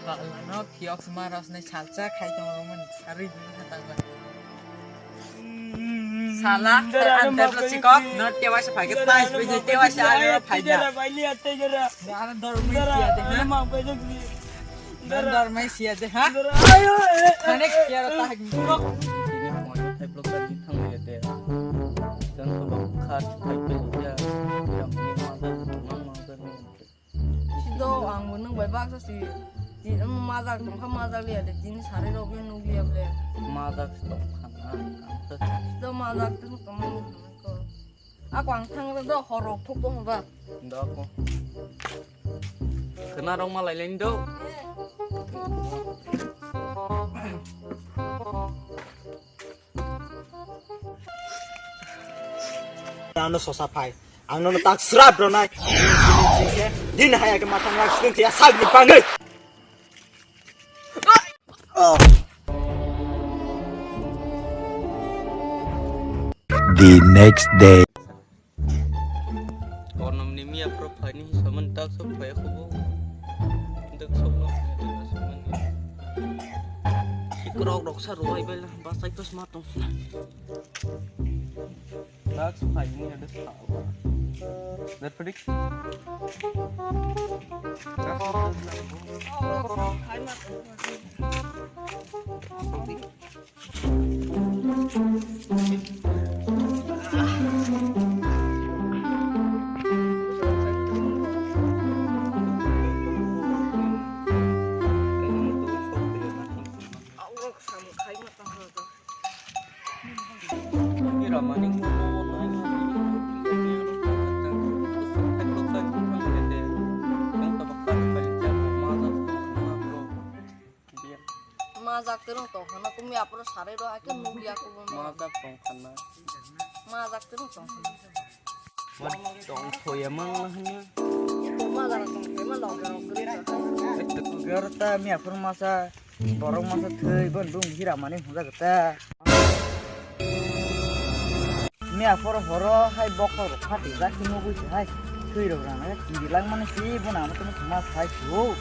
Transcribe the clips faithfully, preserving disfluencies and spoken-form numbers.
Lano phiyok sma rosnai salsa khai tongmani sarwi hwnwi kha tangla. Sala, ang teplo sikok, no tewa sa phai ke tais biji tewa sa alo phai da. Dara dor mai siya de ha. Dara dor mai siya de ha. Ayo. Khanek kiara ta hak ni. Ini mau teplo ka di thang ya de. Dan ko lok khat phai ke ya. Yang ini mangga mangga ni. Sido ang bo nwng bai baksa si. Ti, um, majak tong kha, majak liya de, tini sari rok le nuk liya ble. Majak si tong kha na, ang ta. Sido majak tong tong ko. Ako ang thang do horok thuk bo ba. Ndo ko. Kena rong ma lai len do. Ano sosa phai. Ang nono tak srap rwnai. Din haya ke matang rak sing ya sag ni pangai. The next day. Kornam ni miya pro phai ni saman tak sok phai khubo. Tak sok lo. Ikrok rok sa ruai bel basai pas matong suna. Last five minutes power. That predict. Majak terung tong khana kumi apro sarai ro ake nugya ko. Majak tong khana. Majak terung tong khana. Tong thoya mang na hanya. Ito majak tong thoya mang log log kri. Ito kugar ta mi apro masa. Borok masa thwi, bon bung hira mani hwnjak ta. Miya phoro horo hai bokhok rok phatijak khe nugwi se hai thwi rok rang nai kiri lang mani si, bono ang tongma thuma sai su.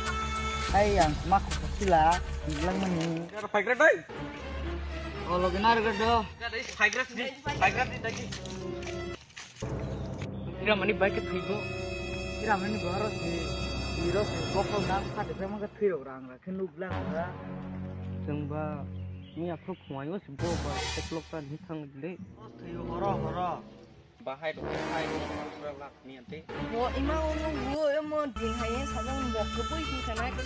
Hai ang tongma khoksa sila kiri lang mani. Kar phaigra dai. O logi nar ga do. Phaigra si, phaigra di dagi. Hiramani bai khe thwibo. Hiramani boro se, hero se, bokhok nang kha de, mangkha thwirok rang ra khe nuklang ra. Chwngba miya phuru khwmai o se bo ba khe block ta ni thang le. Thwiyo horo horo. Bahai rok khe hai rok pura lak miya de. Bo ima o nung wo emo din hai sajang bok khe bui khe sanai khe.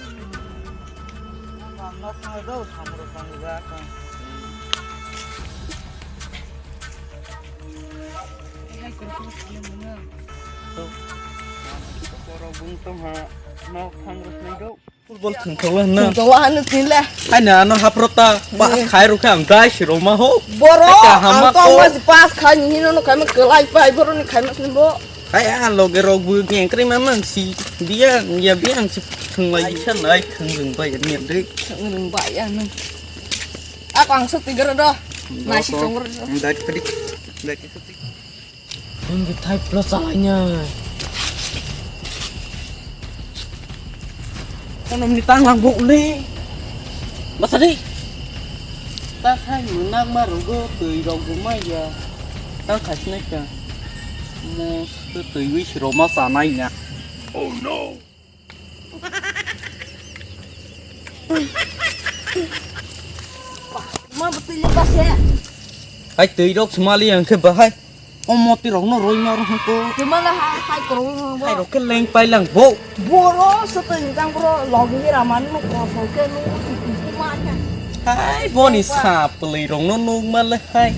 Ang nok thang do samro thang ga. Football thwngthola hwnna. Thwngthola hwnwi twi le. Haino ano haprota pas khai rwkhe ang dai si rwma ho. Borok kaham ang ma kok. Kok ma si pas khai ni hino no khai ma kwlai pai borok ni khai ma sini bo. Hai a loge rok bu biyang kri ma mang si biyang ya biyang si thwnglai. Aisa nai thwngrwng bai ni dei. Thwngrwng bai ya nang. Ako ang soti garo do. Nasi songro do. Dai pedi. Dai soti. Ang thai plus aina. Kono ni tang lang bok le. Basa dei. Ta khai mwnang ma rogo twi rok bo mai ya. Tang khai sinai ka. Mo twi wi si roma sanai na. Oh no. Ma bwtwi le base. Hai twi rok swmali ang khe bahai. O moti rok no roi ma rok ko. Twmala ha hai koroi ma bo. Hai rok khe leng pai lang bo. Boro swtwi jang boro logi ramani no kosol khe no ma khe. Hai boni sa pwlwi rok no nuk ma le hai.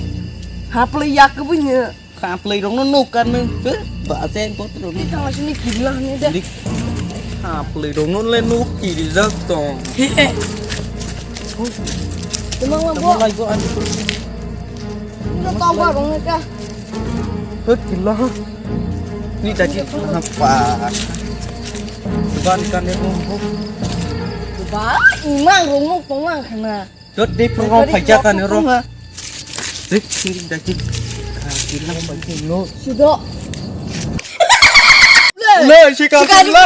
Ha pwlwi yak bwino. Khaplai rokno nuk kan nung, he? Ba se ko tro. Ni thang sini kiri lah ni de. Dik. Khaplai rokno le nuk kiri jak tong. He. Tuma ma bo. Lai bo ani. Ni to ba rong ka. Hut kila. Ni ta ki apa? Ban kan ni rong bo. Ba, imang rong nuk tong lang khana. Dot dei program phaijak ani ro. Dei siri dagi. Ka kiri lang pai no. Sido. Le, si ka le.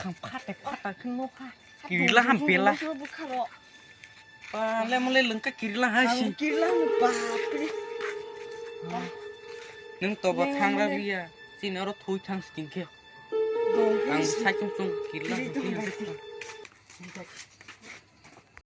Kham khate khata khe nokha. Kirila ham pela. Bukha ro. Pa le mole lengka kirila ha si. Kirila ham bapre. Nung to bo thangra biya. Sini oro thui thang sting khe. Ang sai chung chung kirila ham pela.